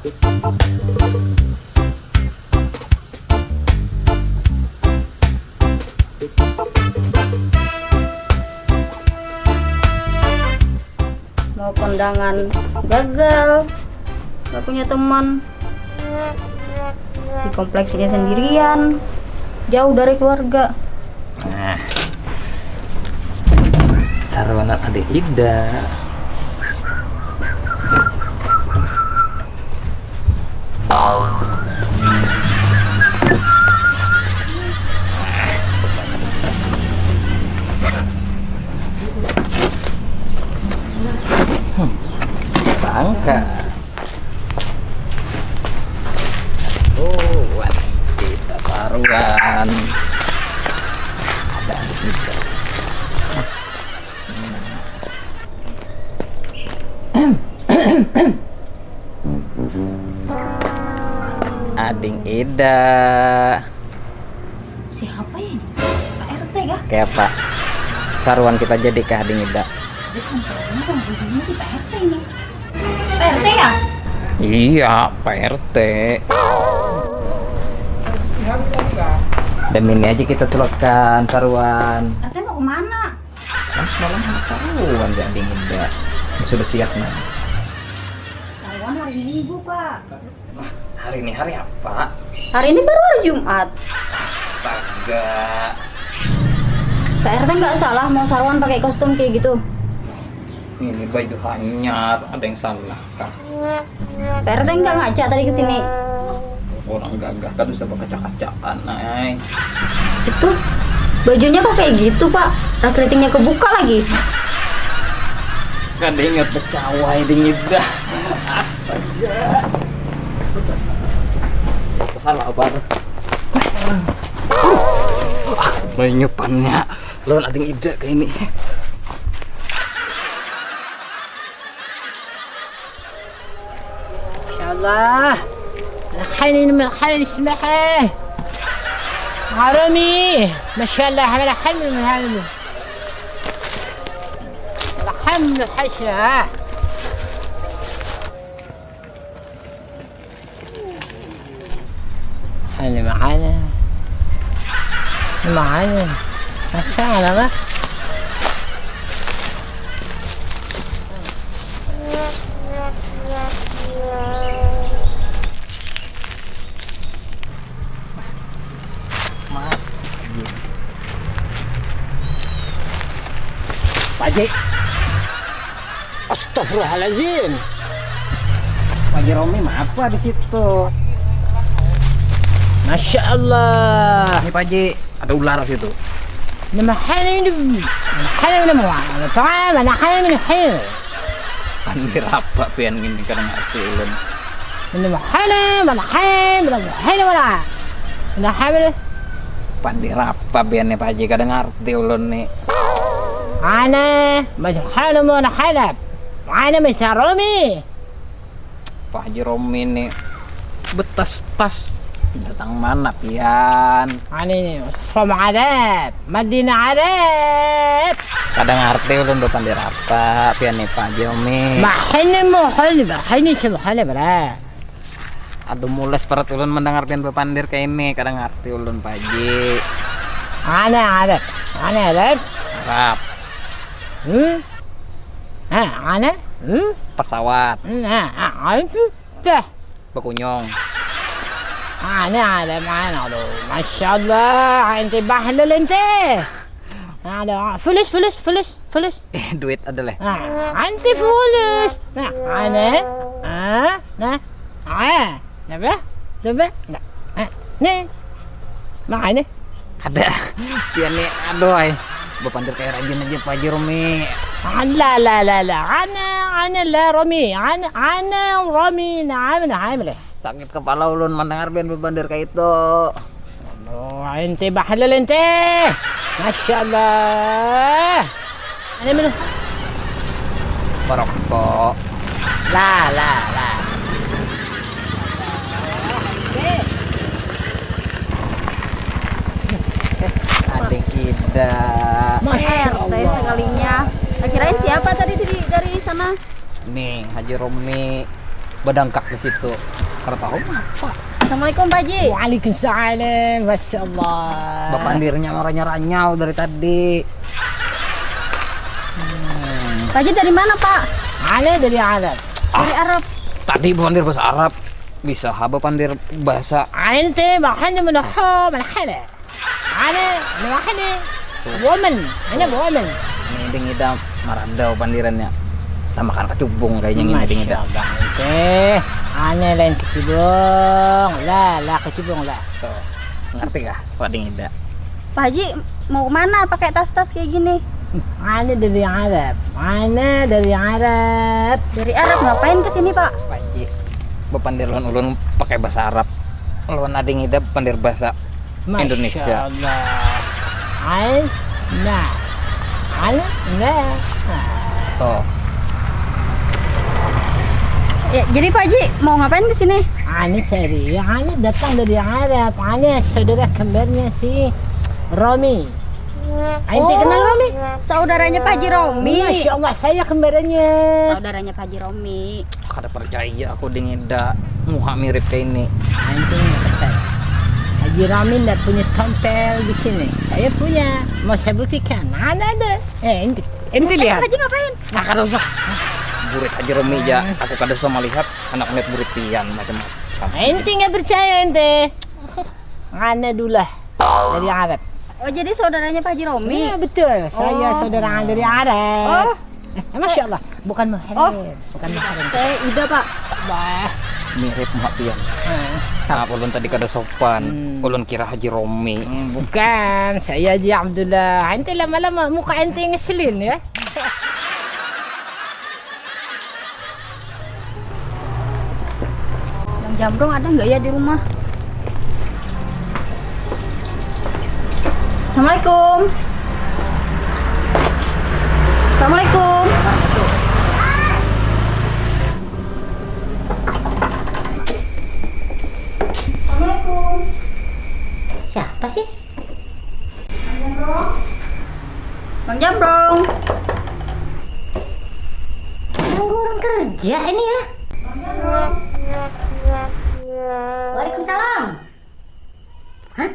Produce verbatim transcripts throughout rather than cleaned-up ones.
Mau kondangan gagal, gak punya teman. Di kompleks ini sendirian, jauh dari keluarga. Nah, saruanan adik Ida. Bangka. Oh, kita saruan. Ada kita. Ading Ida. Siapa ya ini? Pak R T kah? Kayak apa? Saruan kita jadi kah, Ading Ida? Bukan, kayaknya sama bujurnya si Pak R T ini. Pak R T ya? Iya, Pak R T. Dan ini aja kita celotkan saruan. R T mau kemana? Kan semalam anak saruan, Ading Ida. Sudah siap, nah. Saruan hari Minggu, Pak. Hari ini hari apa? Hari ini baru hari Jumat. Astaga. Pak R T nggak salah mau saruan pakai kostum kayak gitu. Ini baju hanyar, ada yang salah kah? Pak R T nggak ngaca tadi ke sini. Orang gagah kan bisa berkaca-kacaan, ay. Itu bajunya kok kayak gitu, Pak? Resletingnya kebuka lagi. Kada ingat becawai dingin dah. Astaga. Pesan apa tuh? Menyupannya lawan ading ida kayak ini. Insyaallah. Malakhan ini, malakhan ini sembah eh. Harami. Masya Allah, malakhan ini, malakhan ini. Alhamdulillah. Hanya makanya. Makanya. Masya Allah lah. Pak Haji. Astagfirullahaladzim. Pak Haji Romi, maaf lah di situ. Masya Allah. Ini Pak Haji, ada ular situ. Ini mahal ini. Mahal ini, mahal. Mahal ini, mahal. Pandir apa pian ini, kadang arti ulun. Ini mahal, mahal, mahal, mahal, mahal. Ini mahal. Pandir apa pian nih, Pak Haji, kadang arti ulun nih. Ana, mahal, mahal. Ana, mahal, Romi. Pak Haji Romi nih betas-tas datang mana pian? Ani nih, from Arab, Madinah Arab. Kadang arti ulun bapandir apa pian nih Pak Haji Romi? Mahini mohon, mahini sih mohon ya bro. Aduh mules perut ulun mendengar pian bapandir kayak ini, kadang arti ulun Pak Haji. Aneh Arab, aneh Arab. Arab. Hmm? Nah, aneh. Hmm? Pesawat. Nah, aneh tuh. Dah. Bekunyung. Aneh ada main, aduh, masya Allah, ente bahlul ente. Aduh, fulus, fulus, fulus, fulus. Eh, duit ada leh. Nah, anti fulus. Nah, aneh. Ah, nah, ah, nah, nah, nah, nah, nih, makanya. Ada. Pian nih, aduh ay. Bapandir kayak rajin aja Pak Haji Romi. Ala la la la. Ana ana la Romi. Ana ana Romi. Naam naam le. Sakit kepala ulun mendengar pian bapandir kayak itu. Aduh, ente bahalal ente. Masya Allah. Ini mana? Merokok. Lah, lah, lah. Adik Ida. Masya Allah. Sekalinya. Kirain siapa tadi di, dari sana? Nih, Haji Romi. Badangkak di situ. Kada tahu apa. Assalamualaikum, Pak Haji. Waalaikumsalam. Masya Allah. Bapandirnya maranyau-ranyau dari tadi. Hmm. Pak Haji dari mana, Pak? Ana dari Arab. Dari Arab. Tadi bapandir bahasa Arab. Bisa ha bapandir bahasa. Ente makanya menaha, mana ada. Ane, anu, ane. Woman, hanya woman. Ini dingida marandau pandirannya. Tamakan kacubung kayaknya ini dingida. Masya Allah, teh. Ane lain kacubung. Lah, lah kacubung lah. Tuh, ngerti kah, Pak Dingida? Pak Haji, mau kemana pakai tas-tas kayak gini? Ane dari Arab. Ane dari Arab. Dari Arab, ngapain ke sini, Pak? Pak Haji, bapandir lawan ulun pakai bahasa Arab. Lawan Ading Ida pandir bahasa Indonesia. Masya Allah. Ai, nah. Ai, nah. Tuh. Ya, jadi Pak Haji mau ngapain ke sini? Ani cari, ani datang dari Arab. Ani saudara kembarnya si Romi. Ente kenal Romi? Saudaranya Pak Haji Romi. Masya Allah, saya kembarannya. Saudaranya Pak Haji Romi. Kada percaya aku dingin da muha mirip kayak ini. Anjing, percaya. Haji Rami ndak punya tompel di sini. Saya punya. Mau saya buktikan. Ada, ada. Eh, ente, ente lihat. Haji ngapain? Ah, kada usah. Burit Haji Rami aja. Aku kada usah melihat anak melihat burit pian macam-macam. Ente nggak percaya ente. Ngana dulah dari Arab. Oh, jadi saudaranya Pak Haji Romi? Iya, betul. Saya saudara dari Arab. Oh. Eh, Masya Allah, bukan mahram. Oh. Bukan mahram. Saya Ida, Pak. Wah, mirip muha pian. Maaf, ulun tadi kada sopan. Hmm. Ulun kira Haji Romi. Hmm, bukan, saya Haji Abdullah. Ente lama-lama muka ente ngeselin ya. Bang Jamrong ada nggak ya di rumah? Assalamualaikum. Assalamualaikum. Assalamualaikum. Siapa sih? Bang Jamrong. Bang Jamrong. Ganggu orang kerja ini ya. Bang Jamrong. Waalaikumsalam. Hah?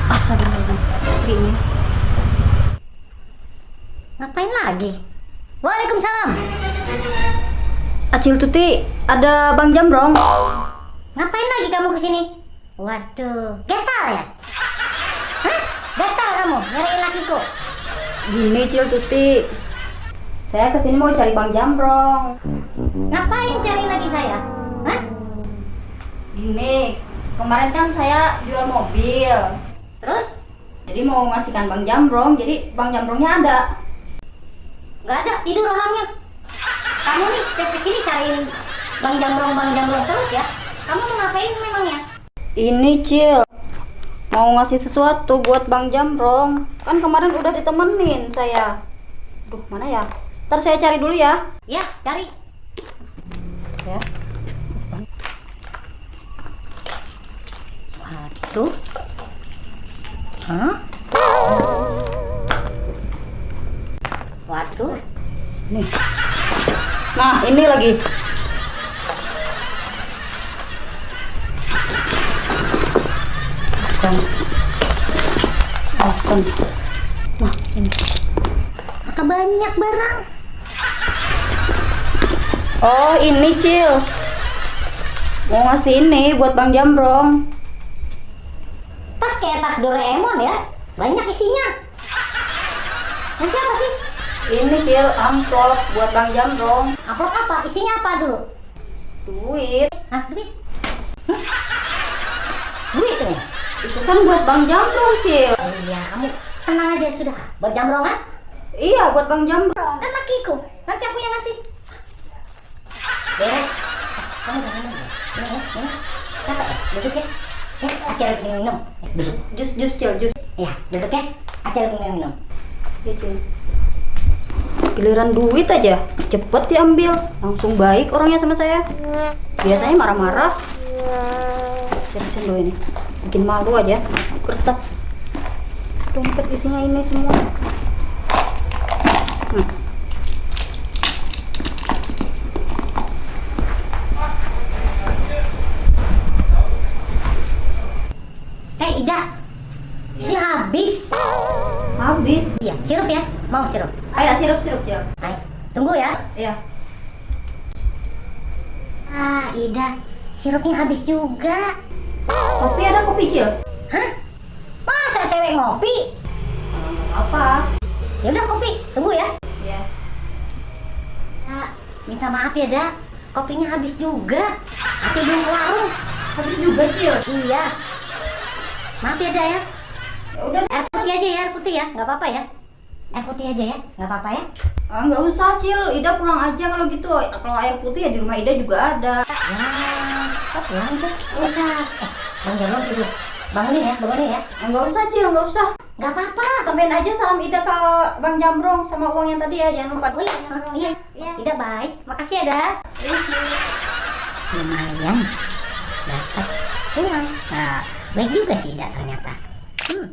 Astagfirullahaladzim. Ini. Ngapain lagi? Waalaikumsalam. Acil Tuti, ada Bang Jamrong. Ngapain lagi kamu ke sini? Waduh, gatal ya? Hah? Gatal kamu nyariin lakiku? Gini, Cil Tuti. Saya kesini mau cari Bang Jamrong. Ngapain cari laki saya? Hah? Gini, kemarin kan saya jual mobil. Terus? Jadi mau ngasihkan Bang Jamrong, jadi Bang Jamrongnya ada. Nggak ada, tidur orangnya. Kamu nih setiap kesini cariin Bang Jamrong, Bang Jamrong terus ya. Kamu mau ngapain memangnya? Ini, Cil. Mau ngasih sesuatu buat Bang Jamrong. Kan kemarin udah ditemenin saya. Duh, mana ya? Ntar saya cari dulu ya. Ya, cari. Ya. Waduh. Hah? Waduh. Nih. Nah, ini lagi. Bukan. Bukan. Nah, ini. Maka banyak barang. Oh, ini, Cil. Mau ngasih ini buat Bang Jamrong. Tas kayak tas Doraemon ya. Banyak isinya. Yang siapa sih? Ini, Cil, amplop buat Bang Jamrong. Amplop apa? Isinya apa dulu? Duit. Hah, duit? Hmm? Duit nih? Itu kan buat Bang Jamrong, Cil. Oh iya, kamu tenang aja sudah. Buat Jamrong kan? Iya, buat Bang Jamrong. Kan lakiku. Nanti aku yang ngasih. Beres. Kamu udah minum ya? Minum ya, minum. Capek ya? Duduk ya. Ya, Acil lagi minum. Duduk. Jus, jus, Cil, jus. Ya, duduk ya. Acil lagi minum. Ya, Cil. Giliran duit aja, cepet diambil. Langsung baik orangnya sama saya. Biasanya marah-marah. Beresin dulu ini. Bikin malu aja. Kertas. Dompet isinya ini semua. Hmm. Ayo, sirup, sirup, Cil. Ay, tunggu ya. Iya. Ah, Ida, sirupnya habis juga. Kopi ada, kopi, Cil? Hah? Masa cewek ngopi? Apa? Ya udah kopi, tunggu ya. Iya. Ya, minta maaf ya, Da. Kopinya habis juga. Acil belum ke warung. Habis juga, Cil. Iya. Maaf ya, Da ya. Ya udah. Air putih aja ya, air putih ya. Nggak apa-apa ya? Air putih aja ya, nggak apa-apa ya? Ah, nggak usah, Cil. Ida pulang aja kalau gitu. Kalau air putih ya di rumah Ida juga ada. Wah, kok pulang tuh? Nggak usah. Eh, Bang Jamrong tidur. Bangunin ya, bangunin ya. Ah, nggak usah, Cil, nggak usah. Nggak apa-apa. Sampaikan aja salam Ida ke Bang Jamrong sama uang yang tadi ya, jangan lupa. Oh iya, oh, iya. Ida baik. Makasih ya, Da. Iya, Cil. Lumayan dapat uang. Nah, baik juga sih, Da, ternyata. Hmm.